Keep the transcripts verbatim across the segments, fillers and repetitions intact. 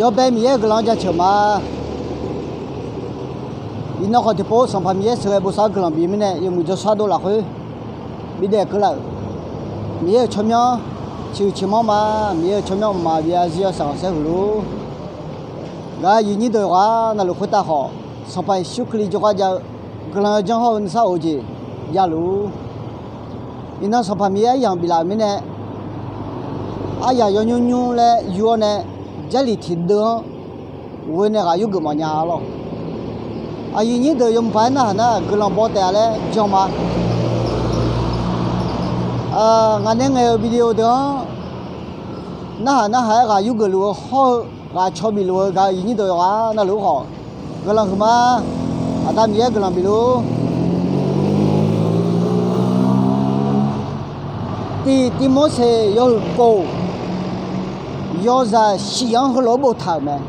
Yawbae Miqyaer-euq guiqlanq-anr jaceuq ma. Iqnan khawf tiqpov Sanqpaq Miqyaer sheuqghae bosav-eu guiqlanq bif mirnae, yawmuiq jawrshar dov lafkhoer bidaef keuvlaf-euq. Miqyaer-euq tsawrmyanr ciqhuiq ciqmanr ma. Miqyaer-euq tsawrmyanr mqmaq byav zarzir yawshaef khanqsaer huiq lor. Gaq-euq aqyuif nyir deuq yawqghaq navluf khoertav khawf, Sanqpaq Yeqsur Kali jawrgar jav-eu guiqlanq yawjanr hawr-eu nuisar of-eu jeq javluf-ur. Iqnan Sanqpaq Miqyaer aryamq biflaf-euq mirnae, aryaq yawnymr nymr laer yur-awr nae, Jarlif tiqdeuv-anr ghoe nae ghaq yurgeuf mawfnya-a lor. Aqyuif nyir deuq yawmuiq paq-aer narhaq nar guiqlanq baw taef-a laer jan ma. Ngaq nae ngaeq-euq video deuq-anr narhaq narhaq-aer ghaq yurgeuf luf-eu hawr-eu, ghaq caw bif luf-eu gaq-euq aqyuif nyir deuq yawqghaq navluf-ur khawf, guiqlanq huiqma. Aqda Miqyaer guiqlanq bif luf-ur. Tiq Tivmorseq yawhuiq kof, yawzaq shif-anr heulof-aer boftaq-euq mae.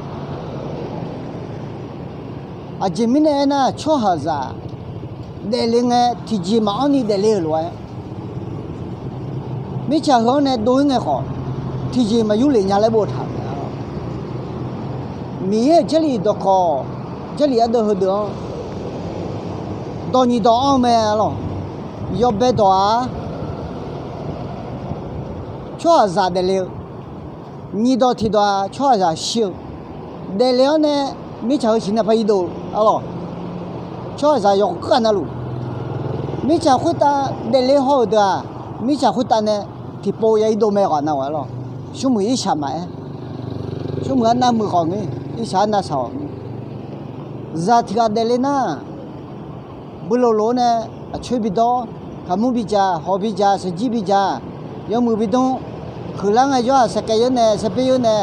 Aqjeq mirnae aernar, tsawrhaqzaq daefle ngae tiqjeq maqanr ni daefle-euq lof-aer, mirtsaq heu-anr nae dov-ir ngae khawf, tiqjeq maqyur lef nya laer boftaq-euq mae. Miqyaer-euq Jarlif dawqkawq, Jarlif ardeuv heudeuq-anr dawq nyiq dawq anr-eu mae lor. Yawbae dawq-aq, tsawrhaqzaq daefle-eu, nyiq dawq tiq dawq-aq tsawrhaqzaq shir-eu. Daefle-awr nae mirtsaq heu siqnya par irdov-eu arlawq. Tsawrhaqzaq yawqghaq navluf, mirtsaq khoertav daefle haw-euq deuq-aq, mirtsaq khoertav nae tiqpov ya irdov mae ghaq nav-awq arlawq. Smrmuiq irshaq maqaer, smrmuiq arnav muiq khawf ngeur, irshaq arnav shaq-awq ngeur. Zaq tiq ghaq daefle nar, bui loq loq-awr nae, aqcoer bidawr, kaqmur bidzaq, hawq bidzaq, shaqjir bidzaq, yawmuiq bidmr, huiqlar ngaejawr-aq, saeqkaev yeur nae, saeqper yeur nae,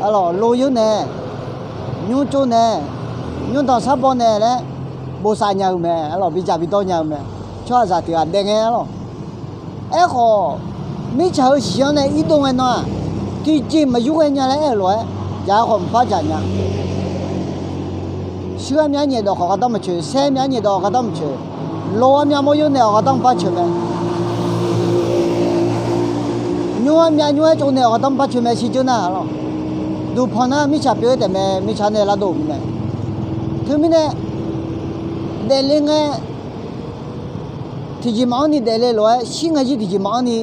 arlawq, lo yeur nae, nymr tsov nae, nymr danqsar baw nae laer bosav nya-eu mae arlawq, bidzaq bidawr nya-eu mae. Tsawrhaqzaq tiq ghaq daef ngae arlawq. Aerkhawf, mirtsaq heu siq-anr nae irdov ngae nan-aq, tiqjeq maqyur ghaenya laer aer-euq lof-aer, jaq-eu khawf mqpar jaq nya. Shuir-ar myav nyaef dawq khawf gardanr maqcoeq, saer myav nyaef dawq gardanr maqcoeq, lo-ar myav mawr yeur naeq-awq gardanr mqpar coeq mae. Nymr-ar myav nymr-aer tsov naeq-awq gardanr mqpar coeq mae shirdzeur nar arlawq. Duqpanq nar mirtsaq pyeuf-aer taef mae, mirtsaq nae lardov-euq mirnae. Teumirnae, daefle ngae tiqjeq maqanr ni daefle lof-aer, shir ngae jir tiqjeq maqanr ni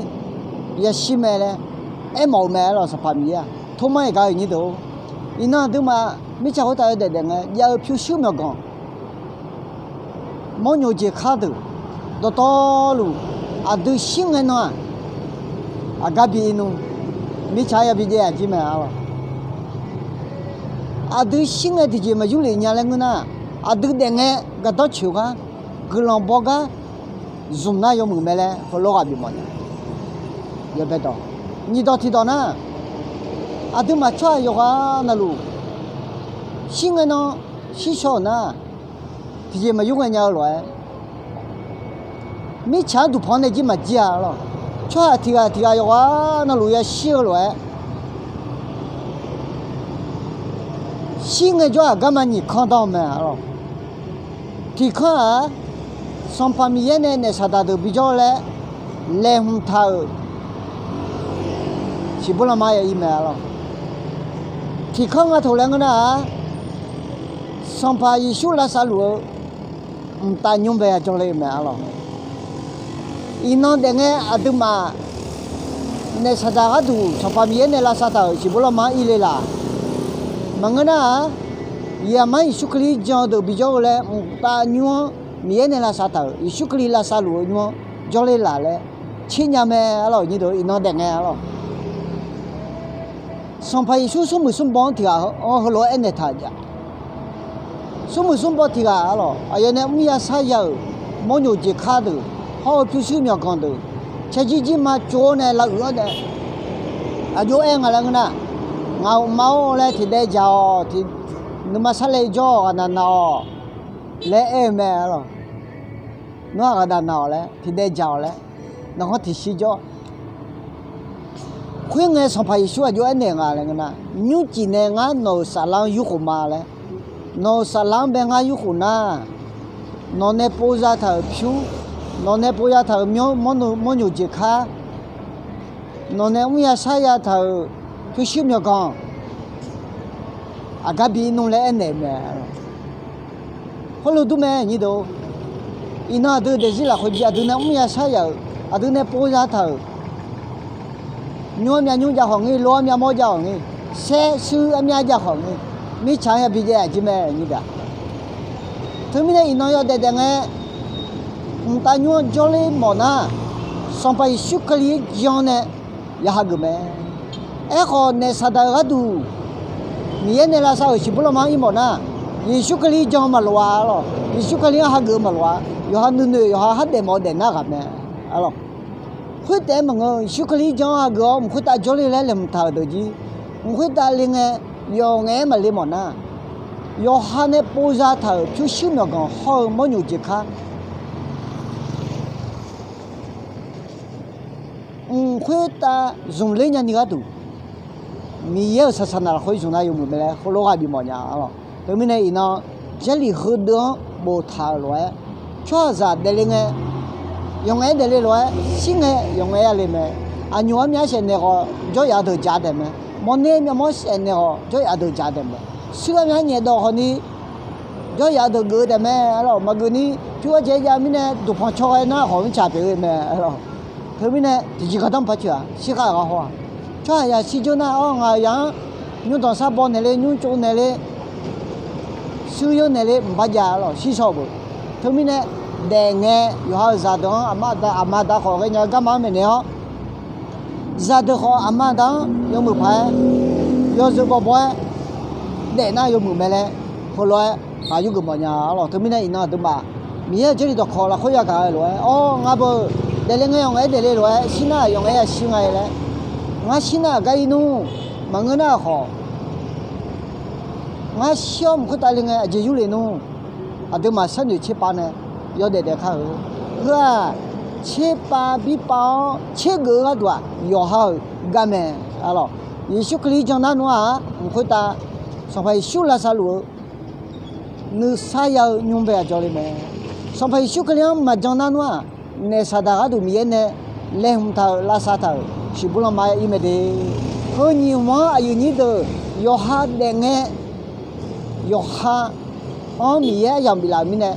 yashir mae laer aermawf-eu mae arlawq. Sanqpaq Miqyaer-aq, tormar-iq gaq-euq nyir deuq-or, iqnan aqduimaf mirtsaq khoertav yawdaef daef ngae jav-eu pyurshuir myawqganq, mawrnyoq jeq kar deuq, dawqtawvluf aqdui shir ngae nan-aq, aqgar bi ir nmr, mirtsaq-anr yabi jaev-aq jir mae arlawq. Aqdui shir ngae tiqjeq maqyur lef nya laer ngeur nar, aqdui daef ngae gardanr coeq gar, guiqlanq baw gar zmq nar yawmuiq mae laer heulof ghaq bifmawf nya. Yawbae dawq, nyiq dawq tiq dawq nar, aqduimaf tsawrhaq yawqghaq navluf, shir ngae nan shir shaw-euq nar, tiqjeq maqyur ghaenya-eu lof-aer, mirtsaq-anr duqpanq-anr nae jir maqjir-a arlawq. Tsawrhaq tiq ghaq tiq ghaq yawqghaq navluf yashir-eu lof-aer, shir ngae jawr-aq garma nyiq kanr danr-eu mae arlawq. Tiq kanr-aq, Sanqpaq Miqyaer nae naef Saqdaq deuq bijawr-eu laer laeqhmq taq-euq siqbur lanma ya ir mae arlawq. Tiq kanr nga taq laer ngeur nar-aq, Sanqpaq Yeqsur lavsav luf-eu mqtav nymr bae ya jawrle-eu mae arlawq. Iqnan daef ngae aqduimaf naef Saqdaq gharduq Sanqpaq Miqyaer nae lavsav taq-euq siqbur lanma-anr ir le laq. Maqngeur nar-aq, Yaqmar Yeqsur Kali jan-eu deuq bijawr-eu laer mqtav nymr-anr Miqyaer nae lavsav taq-euq Yeqsur Kali lavsav luf-eu nymr-anr jawrle laq laer tser nya mae arlawq. Nyir deuq iqnan daef ngae arlawq. Sanqpaq Yeqsur smrmuiq smrbaw-anr tiq ghaq-anr heulof-aer aernaeq taq jav. Smrmuiq smrbaw tiq ghaq arlawq, aqyawf nae mr ya sar ya-euq mawrnyoq jeq kar deuq, hawr-eu pyurshuir myawqganq deuq, caerjir jirma tsov-awr nae lavuiq-awr nae, aqjox-aer nga laer ngeur nar, ngaq-euq ma-or laer tiqdaev dzaq-awq, nuima sarlaev jawr-awq, ghaqnaq naq-awq laer aer-eu mae arlawq. Nawr-aq ghaqnaq naq-awq laer, tiqdaev dzaq-awq laer, nanghawr tiqshir jawr. Khoerngae Sanqpaq Yeqsur aqjox aernaeq nga laer ngeur nar, nymrcif nae ngar nawq-euq saflar-anr yurkhof ma laer, nawq-euq saflar-anr bae ngar yurkhof nar, nawq nae pov zataq-euq pyur, nawq nae pov yataq-euq myanr, mawrnyoq jeq kar, nawq nae mr ya sar yataq-euq pyurshuir myawqganq, aqgar bi nmr laer aernaeq-eu mae. Khoerlof dur mae nyir deuq. Iqnan aqdui daefzir lafkhoer jir aqdui nae mrya shar yaf-euq, aqdui nae pov zataq-euq, nymr armyav nymr jav khawf ngir, lo armyav mawr jav khawf ngir, saer shuir armyav jav khawf ngir, mirtsaq-anr yabi jaev-aq jir mae nyir deuq-aq. Teumirnae iqnan yawdaef daef ngae, mqtav nymr-anr jawrler mawf nar, Sanqpaq Yeqsur Kali-anr jan nae ya hageuf mae. Aerkhawf naef saqdaq-eu gharduq Miqyaer nae lavsav-euq shiqbur lanma-anr ir mawf nar, Yeqsur Kali-anr jan maqlof-a lawq. Yeqsur Kali-anr hageuf maqlof-a. Yawqha nuinoeq yawqha hardaef mawf-eu daef nar ghaq mae. Khoertaef-aer maqngeur, Yeqsur Kali-anr jan hageuf-awr mq khoertav jawrler laer laeqhmq taq-euq deuq jir, mq khoertav le ngae, yawf ngaef-aer maqle mawf nar, yawqha nae pov zataq-euq pyurshuir myawqganq hawr-eu mawrnyoq jeqkar mq khoertav zmqler nyani gharduq, Miqyaer-euq saqsaq naq lafkhoer zmq nar yawmuiq mae laer heulof ghaq bifmawf nya-a lawq. Teumirnae iqnan Jarlif heudeuq-anr boftaq-euq lof-aer, tsawrhaqzaq daefle ngae yawf ngaef-aer daefle lof-aer, shir ngae yawf ngaef-aer ya le mae. Aqnymq armyav saef naeq khawf jawryaf deuq jaq daef mae. Mawrner myavmawr saef naeq khawf jawryaf deuq jaq daef mae. Shuir armyav nyaef dawv khawfni jawryaf deuq geuf-eu taef mae. Arlawq maqgeuf ni pyur arjaev jav mirnae duqpanq cawghae nar khawf mrcaq pyeuf-eu mae. Arlawq teumirnae tiqjeq gardanr paq ceuq-aq shirkhav-euq gha haw-aq. Tsawrhaq yashir jeur nar-awr ngaq-euq yaq-anr nymrdanq sar baw naeq le, nymrtsov naeq le, shuir yeur naeq le mq bar jav-a lawq, shir shaw-euq beuq. Teumirnae daef ngae yawqha-euq zaqdeuq-anr aqma da aqma da khawf ghaenya-eu garma-anr maeqnaeq-awr, zaqdeuq khawf aqma da-anr yawmuiq paq-aer, yawzeu bawbaw-aer daef nar yawmuiq mae laer heulof-aer ghaq yurgeuf mawf nya-a lawq. Teumirnae iqnan aqduimaf Miqyaer-euq Jarlif dawqkawq lafkhoer yagaq-eu lof-aer, awr ngar beu daefle ngae yawf ngaef-aer daefle lof-aer, shir nar yawf ngaef-aer yashir nga-aer laer, ngar shir nar aqgar ir nmr, maqngeur nar khawf ngar shir-awr mq khoertav le ngae aqjeq yurle nmr. Aqduimaf sharnoeq tserpav nae yawdaef daef kar-eu. Heu-aq, tserpav birpav-awr tsergeuf-eu gharduq-aq yawqha-euq garmae. Arlawq, Yeqsur Kali jan nar nmr-aq, mq khoertav Sanqpaq Yeqsur lavsav luf-eu nuisar ya-eu nymr bae-aq jawrle mae. Sanqpaq Yeqsur Kali-anr maqjan nar nmr-aq, naef saqdaq gharduq Miqyaer nae laeqhmq taq-euq lavsav taq-euq shiqbur lanma-aer ir mae de. Heu nyiq hmq-anr aqyuif nyir deuq yawqha daef ngae, yawqha-anr Miqyaer aryamq biflaf-euq mirnae,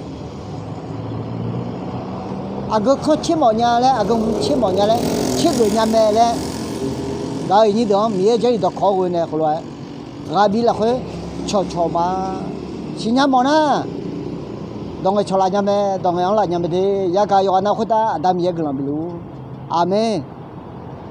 aqgeu kanr tser mawf nya laer, aqgeu hmq tser mawf nya laer, tsergeuf nya mae laer, gaq-euq nyir deuq-anr Miqyaer Jarlif dawqkawq-anr ghoe nae heulof-aer ghaq bi lafkhoer cawqcawq ma. Siqnya mawf nar, dawq ngaeq cawqlaf nya mae, dawq ngaeq-anr laf nya mae de. Yagaq yawqghaq nav khoertav Aqda Miqyaer guiqlanq bifluf-ur. Aqmeq.